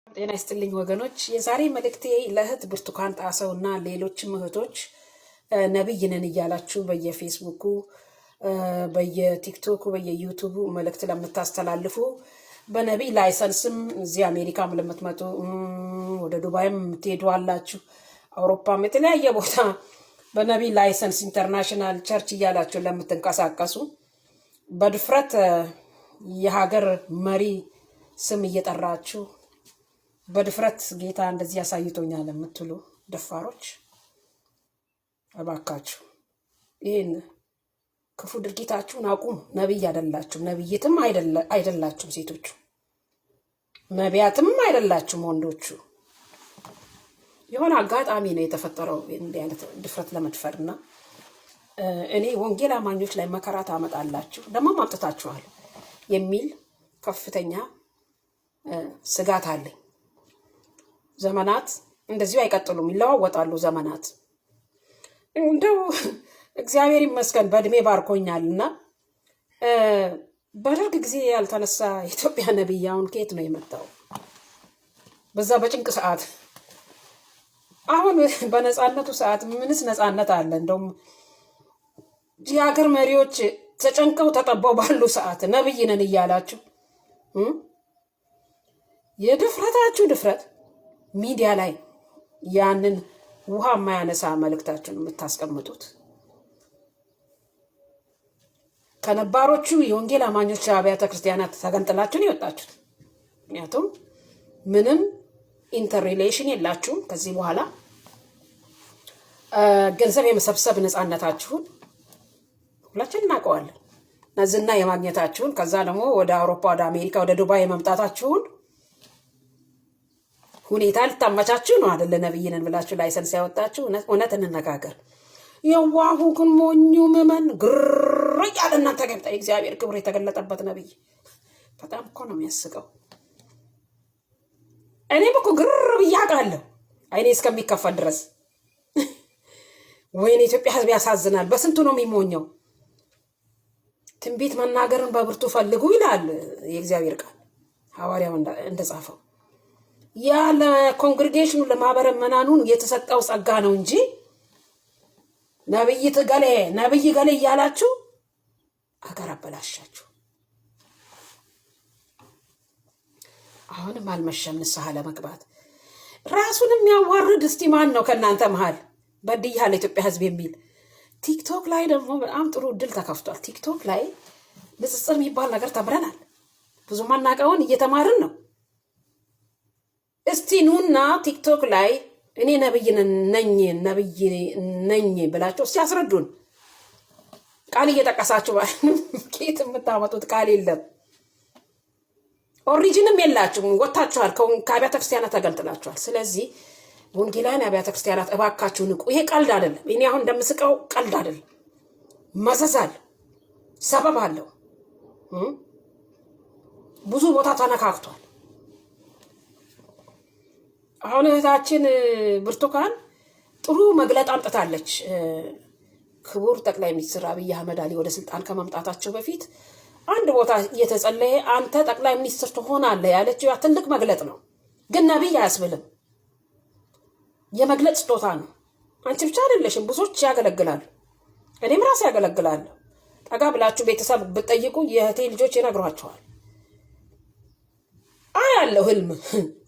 ጤና ይስጥልኝ ወገኖች። የዛሬ መልእክቴ ለእህት ብርቱካን ጣሰው እና ሌሎችም እህቶች ነቢይ ነን እያላችሁ በየፌስቡኩ፣ በየቲክቶኩ፣ በየዩቱቡ መልእክት ለምታስተላልፉ፣ በነቢይ license ም እዚህ አሜሪካም ለምትመጡ፣ ወደ ዱባይም የምትሄዱ አላችሁ፣ አውሮፓም የተለያየ ቦታ በነቢይ license international church እያላችሁ ለምትንቀሳቀሱ፣ በድፍረት የሀገር መሪ ስም እየጠራችሁ፣ በድፍረት ጌታ እንደዚህ ያሳይቶኛል የምትሉ ደፋሮች፣ እባካችሁ ይህን ክፉ ድርጊታችሁን አቁሙ። ነቢይ አይደላችሁም፣ ነቢይትም አይደላችሁም ሴቶቹ፣ ነቢያትም አይደላችሁም ወንዶቹ። የሆነ አጋጣሚ ነው የተፈጠረው እንዲህ አይነት ድፍረት ለመድፈር። እና እኔ ወንጌል አማኞች ላይ መከራ ታመጣላችሁ፣ ደግሞም አምጥታችኋል የሚል ከፍተኛ ስጋት አለኝ። ዘመናት እንደዚሁ አይቀጥሉም፣ ይለዋወጣሉ ዘመናት። እንደው እግዚአብሔር ይመስገን በእድሜ ባርኮኛል እና በደርግ ጊዜ ያልተነሳ የኢትዮጵያ ነቢይ አሁን ከየት ነው የመጣው? በዛ በጭንቅ ሰዓት፣ አሁን በነፃነቱ ሰዓት ምንስ ነፃነት አለ? እንደውም የሀገር መሪዎች ተጨንቀው ተጠበው ባሉ ሰዓት ነብይ ነን እያላችሁ የድፍረታችሁ ድፍረት፣ ሚዲያ ላይ ያንን ውሃ የማያነሳ መልእክታችሁን የምታስቀምጡት፣ ከነባሮቹ የወንጌል አማኞች አብያተ ክርስቲያናት ተገንጥላችሁ ነው የወጣችሁት። ምክንያቱም ምንም interrelation የላችሁም። ከዚህ በኋላ ገንዘብ የመሰብሰብ ነፃነታችሁን ሁላችን እናውቀዋለን እና ዝና የማግኘታችሁን፣ ከዛ ደግሞ ወደ አውሮፓ፣ ወደ አሜሪካ፣ ወደ ዱባይ የመምጣታችሁን ሁኔታ ልታመቻችሁ ነው አደለ? ነብይ ነን ብላችሁ license ያወጣችሁ። እውነት እንነጋገር። የዋሁ ግን ሞኙ ምመን ግር እያለ እናንተ ገብጣ የእግዚአብሔር ክብር የተገለጠበት ነብይ በጣም እኮ ነው የሚያስቀው። እኔም እኮ ግር ብዬ አውቃለሁ አይኔ እስከሚከፈል ድረስ። ወይኔ ኢትዮጵያ ሕዝብ ያሳዝናል። በስንቱ ነው የሚሞኘው? ትንቢት መናገርን በብርቱ ፈልጉ ይላል የእግዚአብሔር ቃል፣ ሐዋርያው እንደጻፈው። ያ ለ congregation ኑ፣ ለማህበረ ምዕመናኑን የተሰጠው ጸጋ ነው እንጂ ነብይት ገሌ፣ ነብይ ገሌ እያላችሁ አገር አበላሻችሁ። አሁንም አልመሸም ንስሐ ለመግባት። ራሱን የሚያዋርድ እስቲ ማን ነው ከእናንተ መሃል በድያለሁ ኢትዮጵያ ሕዝብ የሚል? ቲክቶክ ላይ ደግሞ በጣም ጥሩ እድል ተከፍቷል። ቲክቶክ ላይ ንጽጽር የሚባል ነገር ተምረናል። ብዙ ማናውቀውን እየተማርን ነው። እስቲ ኑና ቲክቶክ ላይ እኔ ነብይ ነኝ፣ ነብይ ነኝ ብላችሁ እስቲ አስረዱን። ቃል እየጠቀሳችሁ፣ ከየት የምታመጡት ቃል የለም። Origin ም የላችሁም። ወጥታችኋል፣ ከአብያተ ክርስቲያናት ተገንጥላችኋል። ስለዚህ ወንጌላውያን አብያተ ክርስቲያናት እባካችሁ ንቁ። ይሄ ቀልድ አይደለም። እኔ አሁን እንደምስቀው ቀልድ አይደለም። መዘዝ አለው፣ ሰበብ አለው። ብዙ ቦታ ተነካክቷል። አሁን እህታችን ብርቱካን ጥሩ መግለጥ አምጥታለች። ክቡር ጠቅላይ ሚኒስትር አብይ አህመድ አሊ ወደ ስልጣን ከመምጣታቸው በፊት አንድ ቦታ እየተጸለየ አንተ ጠቅላይ ሚኒስትር ትሆናለህ ያለችው ያ ትልቅ መግለጥ ነው። ግን ነቢይ አያስብልም። የመግለጥ ስጦታ ነው። አንቺ ብቻ አይደለሽም፣ ብዙዎች ያገለግላሉ። እኔም ራሴ ያገለግላለሁ። ጠጋ ብላችሁ ቤተሰብ ብትጠይቁ የእህቴ ልጆች ይነግሯቸዋል። አያለሁ ህልም።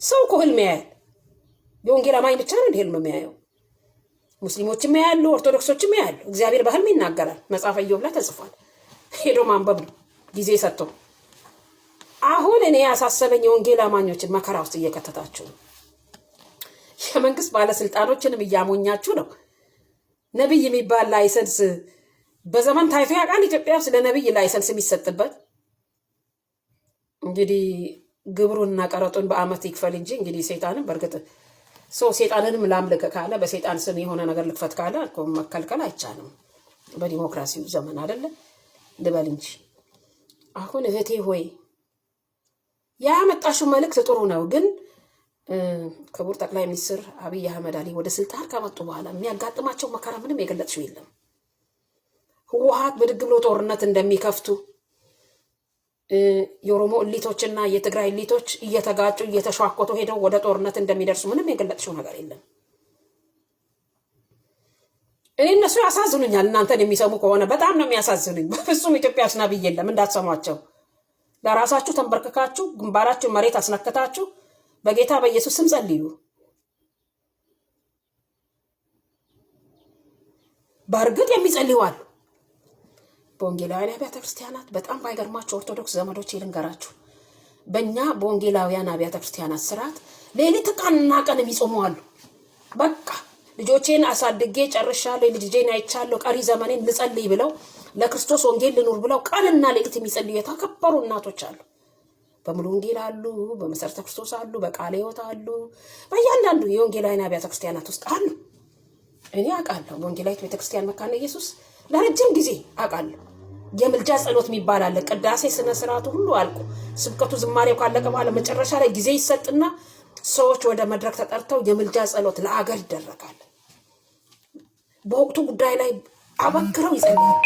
ሰው እኮ ህልም ያያል። የወንጌል አማኝ ብቻ ነው እንዲህ ህልም የሚያየው? ሙስሊሞችም ያያሉ፣ ኦርቶዶክሶችም ያያሉ። እግዚአብሔር በህልም ይናገራል። መጽሐፈ ኢዮብ ላይ ተጽፏል። ሄዶ ማንበብ ነው ጊዜ ሰጥቶ። አሁን እኔ ያሳሰበኝ የወንጌል አማኞችን መከራ ውስጥ እየከተታችሁ ነው። የመንግስት ባለስልጣኖችንም እያሞኛችሁ ነው። ነቢይ የሚባል license በዘመን ታይቶ ያውቃል? ኢትዮጵያ ውስጥ ለነቢይ license የሚሰጥበት? እንግዲህ ግብሩንና ቀረጡን በአመት ይክፈል እንጂ፣ እንግዲህ ሰይጣንም በእርግጥ ሰው ሴጣንንም ላምልክ ካለ፣ በሴጣን ስም የሆነ ነገር ልክፈት ካለ እኮ መከልከል አይቻልም። በዲሞክራሲው ዘመን አይደለ ልበል እንጂ። አሁን እህቴ ሆይ፣ ያመጣሽው መልእክት ጥሩ ነው፣ ግን ክቡር ጠቅላይ ሚኒስትር አብይ አህመድ አሊ ወደ ስልጣን ከመጡ በኋላ የሚያጋጥማቸው መከራ ምንም የገለጽሽው የለም። ህወሓት ብድግ ብሎ ጦርነት እንደሚከፍቱ የኦሮሞ elite ኦችና የትግራይ elite ኦች እየተጋጩ እየተሿኮቱ ሄደው ወደ ጦርነት እንደሚደርሱ ምንም የገለጥሽው ነገር የለም። እኔ እነሱ ያሳዝኑኛል። እናንተን የሚሰሙ ከሆነ በጣም ነው የሚያሳዝኑኝ። በፍጹም ኢትዮጵያ ውስጥ ነብይ የለም፣ እንዳትሰሟቸው። ለራሳችሁ ተንበርክካችሁ ግንባራችሁን መሬት አስነክታችሁ በጌታ በኢየሱስ ስም ጸልዩ። በእርግጥ የሚጸልዩ አሉ። በወንጌላውያን አብያተ ክርስቲያናት በጣም ባይገርማችሁ ኦርቶዶክስ ዘመዶች ልንገራችሁ፣ በእኛ በወንጌላውያን አብያተ ክርስቲያናት ስርዓት ሌሊት ቀንና ቀን የሚጾሙ አሉ። በቃ ልጆቼን አሳድጌ ጨርሻለሁ፣ ልጄን አይቻለሁ፣ ቀሪ ዘመኔን ልጸልይ ብለው ለክርስቶስ ወንጌል ልኑር ብለው ቀንና ሌሊት የሚጸልዩ የተከበሩ እናቶች አሉ። በሙሉ ወንጌል አሉ፣ በመሰረተ ክርስቶስ አሉ፣ በቃለ ሕይወት አሉ፣ በእያንዳንዱ የወንጌላውያን አብያተ ክርስቲያናት ውስጥ አሉ። እኔ አውቃለሁ። በወንጌላዊት ቤተክርስቲያን መካነ ኢየሱስ ለረጅም ጊዜ አውቃለሁ። የምልጃ ጸሎት የሚባል አለ። ቅዳሴ ስነ ስርዓቱ ሁሉ አልቆ ስብከቱ ዝማሬው ካለቀ በኋላ መጨረሻ ላይ ጊዜ ይሰጥና ሰዎች ወደ መድረክ ተጠርተው የምልጃ ጸሎት ለአገር ይደረጋል። በወቅቱ ጉዳይ ላይ አበክረው ይጸልያሉ።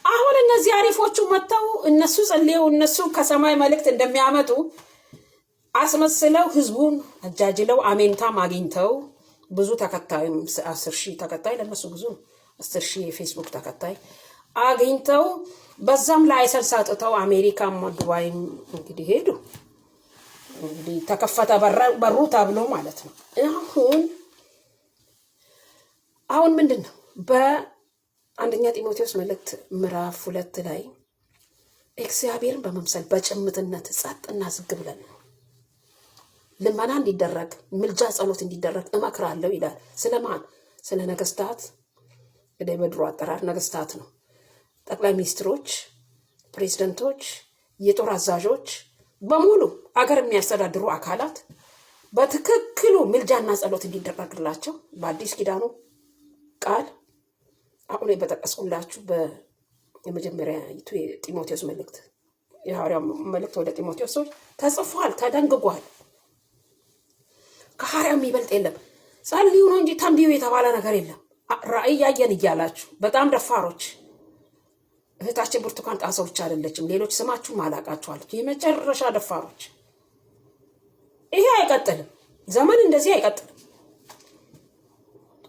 አሁን እነዚህ አሪፎቹ መጥተው እነሱ ጸልየው እነሱ ከሰማይ መልእክት እንደሚያመጡ አስመስለው ህዝቡን አጃጅለው አሜንታም አግኝተው ብዙ ተከታይም 10,000 ተከታይ ለእነሱ ብዙ ነው። 10,000 የፌስቡክ ተከታይ አግኝተው በዛም license አጥተው አሜሪካም ዱባይም እንግዲህ ሄዱ። እንግዲህ ተከፈተ በሩ ተብሎ ማለት ነው። አሁን አሁን ምንድን ነው በአንደኛ ጢሞቴዎስ መልእክት ምዕራፍ 2 ላይ እግዚአብሔርን በመምሰል በጭምትነት ጸጥና ዝግ ብለን ነው ልመና እንዲደረግ ምልጃ ጸሎት እንዲደረግ እመክራለሁ ይላል። ስለማን? ስለ ነገስታት። እንግዲህ በድሮ አጠራር ነገስታት ነው። ጠቅላይ ሚኒስትሮች፣ ፕሬዚደንቶች፣ የጦር አዛዦች በሙሉ አገር የሚያስተዳድሩ አካላት በትክክሉ ምልጃና ጸሎት እንዲደረግላቸው በአዲስ ኪዳኑ ቃል አሁን በጠቀስኩላችሁ በየመጀመሪያይቱ የጢሞቴዎስ መልእክት የሐዋርያው መልእክት ወደ ጢሞቴዎስ ሰዎች ተጽፏል፣ ተደንግጓል። ከሐዋርያው የሚበልጥ የለም። ጸልዩ ነው እንጂ ተንብዩ የተባለ ነገር የለም። ራእይ ያየን እያላችሁ በጣም ደፋሮች። እህታችን ብርቱካን ጣሰው ብቻ አይደለችም፣ ሌሎች ስማችሁም አላቃችኋለች። የመጨረሻ ደፋሮች። ይሄ አይቀጥልም፣ ዘመን እንደዚህ አይቀጥልም።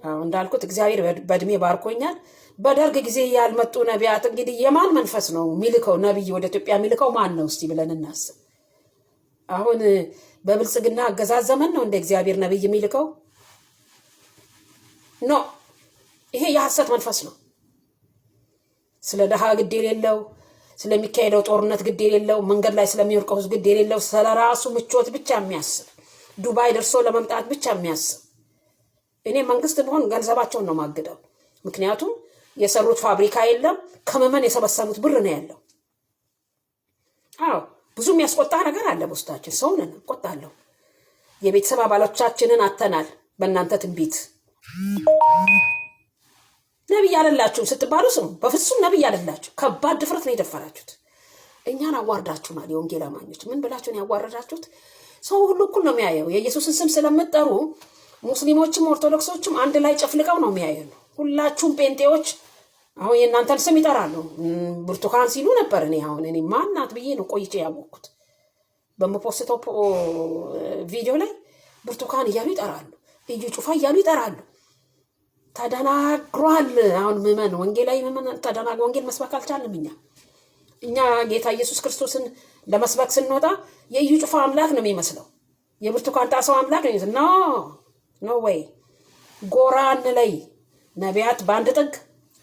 አሁን እንዳልኩት እግዚአብሔር በእድሜ ባርኮኛል። በደርግ ጊዜ ያልመጡ ነቢያት እንግዲህ የማን መንፈስ ነው የሚልከው? ነቢይ ወደ ኢትዮጵያ የሚልከው ማን ነው? እስቲ ብለን እናስብ። አሁን በብልጽግና አገዛዝ ዘመን ነው እንደ እግዚአብሔር ነቢይ የሚልከው? No፣ ይሄ የሐሰት መንፈስ ነው። ስለ ድሃ ግድ የሌለው፣ ስለሚካሄደው ጦርነት ግድ የሌለው፣ መንገድ ላይ ስለሚወድቀው ሕዝብ ግድ የሌለው፣ ስለ ራሱ ምቾት ብቻ የሚያስብ፣ ዱባይ ደርሶ ለመምጣት ብቻ የሚያስብ። እኔ መንግስት ብሆን ገንዘባቸውን ነው ማግደው። ምክንያቱም የሰሩት ፋብሪካ የለም፣ ከምዕመን የሰበሰቡት ብር ነው ያለው። አዎ ብዙ የሚያስቆጣ ነገር አለ በውስጣችን። ሰው ነን፣ እቆጣለሁ። የቤተሰብ አባሎቻችንን አተናል በእናንተ ትንቢት። ነቢይ አይደላችሁም ስትባሉ ስሙ፣ በፍጹም ነቢይ አይደላችሁ። ከባድ ድፍረት ነው የደፈራችሁት። እኛን አዋርዳችሁናል። የወንጌል አማኞች ምን ብላችሁን ያዋረዳችሁት? ሰው ሁሉ እኩል ነው የሚያየው። የኢየሱስን ስም ስለምትጠሩ ሙስሊሞችም ኦርቶዶክሶችም አንድ ላይ ጨፍልቀው ነው የሚያየን። ሁላችሁም ጴንጤዎች አሁን የእናንተን ስም ይጠራሉ። ብርቱካን ሲሉ ነበር። እኔ አሁን እኔ ማናት ብዬ ነው ቆይቼ ያወቅኩት። በምፖስተው ቪዲዮ ላይ ብርቱካን እያሉ ይጠራሉ፣ እዩ ጩፋ እያሉ ይጠራሉ። ተደናግሯል። አሁን ምዕመን ወንጌላዊ ምዕመን ተደናግሮ ወንጌል መስበክ አልቻልንም። እኛ ጌታ ኢየሱስ ክርስቶስን ለመስበክ ስንወጣ የእዩ ጩፋ አምላክ ነው የሚመስለው፣ የብርቱካን ጣሰው አምላክ ነው የሚመስለው። No, no way። ጎራ እንለይ። ነቢያት በአንድ ጥግ፣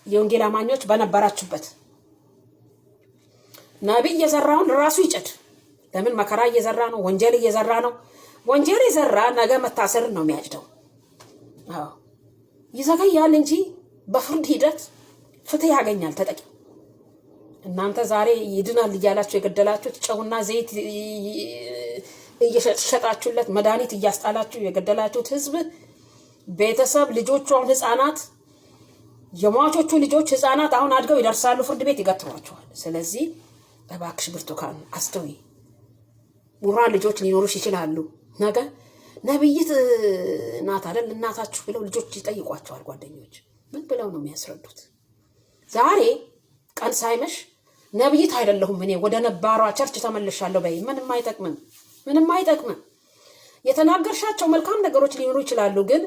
የወንጌል አማኞች በነበራችሁበት። ነቢይ የዘራውን ራሱ ይጨድ። ለምን መከራ እየዘራ ነው? ወንጀል እየዘራ ነው። ወንጀል የዘራ ነገ መታሰርን ነው የሚያጭደው። አዎ ይዘገያል እንጂ በፍርድ ሂደት ፍትህ ያገኛል ተጠቂ። እናንተ ዛሬ ይድናል እያላችሁ የገደላችሁት፣ ጨውና ዘይት እየሸጣችሁለት መድኃኒት እያስጣላችሁ የገደላችሁት ህዝብ ቤተሰብ ልጆቹ አሁን ህፃናት፣ የሟቾቹ ልጆች ህፃናት አሁን አድገው ይደርሳሉ፣ ፍርድ ቤት ይገትሯቸዋል። ስለዚህ እባክሽ ብርቱካን አስተውይ። ምሁራን ልጆች ሊኖሩሽ ይችላሉ። ነገ ነብይት ናት አይደል እናታችሁ ብለው ልጆች ይጠይቋቸዋል ጓደኞች። ምን ብለው ነው የሚያስረዱት? ዛሬ ቀን ሳይመሽ ነብይት አይደለሁም እኔ፣ ወደ ነባሯ church ተመልሻለሁ በይ። ምንም አይጠቅምም፣ ምንም አይጠቅምም። የተናገርሻቸው መልካም ነገሮች ሊኖሩ ይችላሉ፣ ግን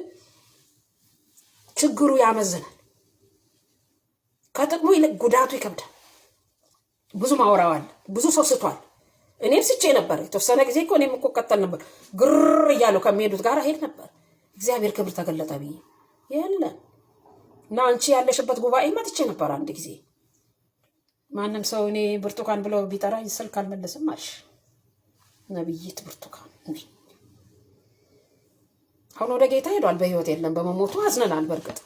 ችግሩ ያመዝናል። ከጥቅሙ ይልቅ ጉዳቱ ይከብዳል። ብዙ ማውራዋል፣ ብዙ ሰው ስቷል። እኔም ስቼ ነበር የተወሰነ ጊዜ እኮ፣ እኔም እኮ እከተል ነበር። ግር እያሉ ከሚሄዱት ጋር ሄድ ነበር። እግዚአብሔር ክብር ተገለጠ ብዬ የለም። እና አንቺ ያለሽበት ጉባኤ መጥቼ ነበር አንድ ጊዜ። ማንም ሰው እኔ ብርቱካን ብሎ ቢጠራኝ ስልክ አልመለስም አልሽ። ነብይት ብርቱካን ነኝ። አሁን ወደ ጌታ ሄዷል፣ በህይወት የለም። በመሞቱ አዝነናል። በእርግጥ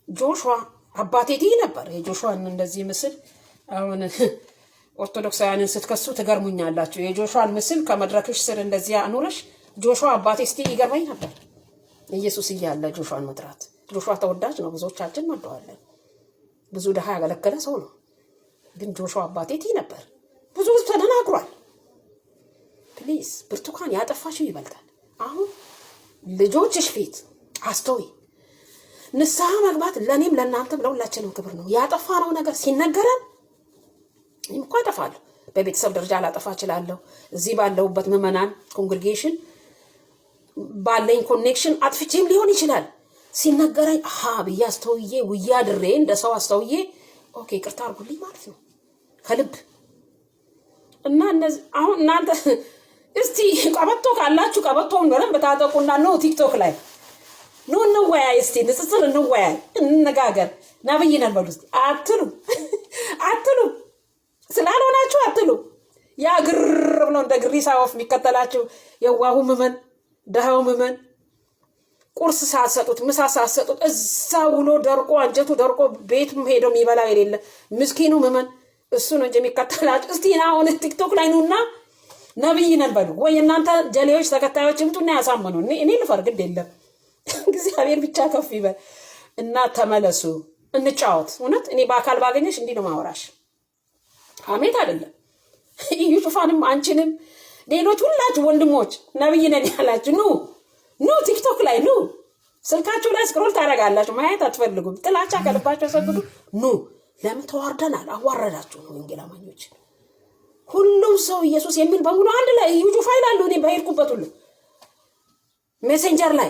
ጆሹዋ አባቴ ትይ ነበር። የጆሹዋን እንደዚህ ምስል፣ አሁን ኦርቶዶክሳውያንን ስትከሱ ትገርሙኛላችሁ። የጆሹዋን ምስል ከመድረክሽ ስር እንደዚህ አኑረሽ ጆሹዋ አባቴ ስትይ ይገርመኝ ነበር። ኢየሱስ እያለ ጆሹዋን መጥራት። ጆሹዋ ተወዳጅ ነው፣ ብዙዎቻችን እንወደዋለን። ብዙ ድሃ ያገለገለ ሰው ነው። ግን ጆሹዋ አባቴ ትይ ነበር። ብዙ ህዝብ ተደናግሯል። Please ብርቱካን፣ ያጠፋሽው ይበልጣል። አሁን ልጆችሽ ፊት አስተውይ። ንስሐ መግባት ለእኔም ለእናንተም ለሁላችንም ክብር ነው። ያጠፋነው ነገር ሲነገረን፣ እኔም እኮ አጠፋለሁ። በቤተሰብ ደረጃ ላጠፋ እችላለሁ። እዚህ ባለሁበት ምዕመናን congregation ባለኝ connection አጥፍቼም ሊሆን ይችላል። ሲነገረኝ አሀ ብዬ አስተውዬ፣ ውዬ አድሬ እንደ ሰው አስተውዬ okay ይቅርታ አድርጉልኝ ማለት ነው ከልብ። እና እነዚህ አሁን እናንተ እስቲ ቀበቶ ካላችሁ ቀበቶውን በደንብ ታጠቁና ኑ፣ ቲክቶክ ላይ ኑ እንወያይ፣ እስቲ ንጽጽር እንወያይ፣ እንነጋገር። ነብይ ነን በሉ እስቲ። አትሉ፣ አትሉ፣ ስላልሆናችሁ አትሉ። ያ ግር ብሎ እንደ ግሪሳ ወፍ የሚከተላችሁ የዋሁ ምመን፣ ድሃው ምመን፣ ቁርስ ሳትሰጡት፣ ምሳ ሳትሰጡት እዛ ውሎ ደርቆ፣ አንጀቱ ደርቆ ቤቱም ሄዶ የሚበላው የሌለ ምስኪኑ ምመን እሱ ነው እንጂ የሚከተላችሁ። እስቲ አሁን ቲክቶክ ላይ ኑና ነብይ ነን በሉ ወይ እናንተ ጀሌዎች ተከታዮች ይምጡና ያሳምኑ። እኔ ልፈር ግድ የለም፣ እግዚአብሔር ብቻ ከፍ ይበል እና ተመለሱ፣ እንጫወት። እውነት እኔ በአካል ባገኘሽ እንዲህ ነው ማወራሽ፣ ሀሜት አይደለም። እዩ ጩፋንም አንቺንም ሌሎች ሁላችሁ ወንድሞች ነብይ ነን ያላችሁ ኑ፣ ኑ፣ ቲክቶክ ላይ ኑ። ስልካችሁ ላይ scroll ታደርጋላችሁ፣ ማየት አትፈልጉም። ጥላቻ ከልባችሁ አስወግዱ። ኑ። ለምን ተዋርደናል? አዋረዳችሁ ነው ወንጌል አማኞች። ሁሉም ሰው ኢየሱስ የሚል በሙሉ አንድ ላይ እዩ ጩፋ ይላሉ። እኔ በሄድኩበት ሁሉ ሜሴንጀር ላይ፣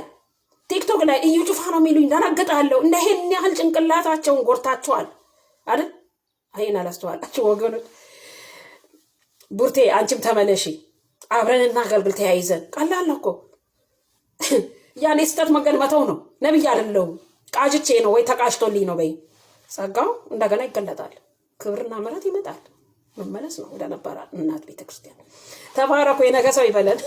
ቲክቶክ ላይ እዩ ጩፋ ነው የሚሉኝ። ደነግጣለሁ። እንደ ይሄን ያህል ጭንቅላታቸውን ጎርታችኋል አይደል? ይሄን አላስተዋላችሁ ወገኖች። ቡርቴ፣ አንቺም ተመለሺ፣ አብረን እናገልግል ተያይዘን። ቀላል ነው እኮ፣ ያን የስህተት መንገድ መተው ነው። ነብይ አይደለሁም፣ ቃጅቼ ነው ወይ ተቃጅቶልኝ ነው በይ። ጸጋው እንደገና ይገለጣል። ክብርና ምሕረት ይመጣል። መመለስ ነው ወደ ነበረ እናት ቤተክርስቲያን። ተባረኩ። የነገ ሰው ይበለን።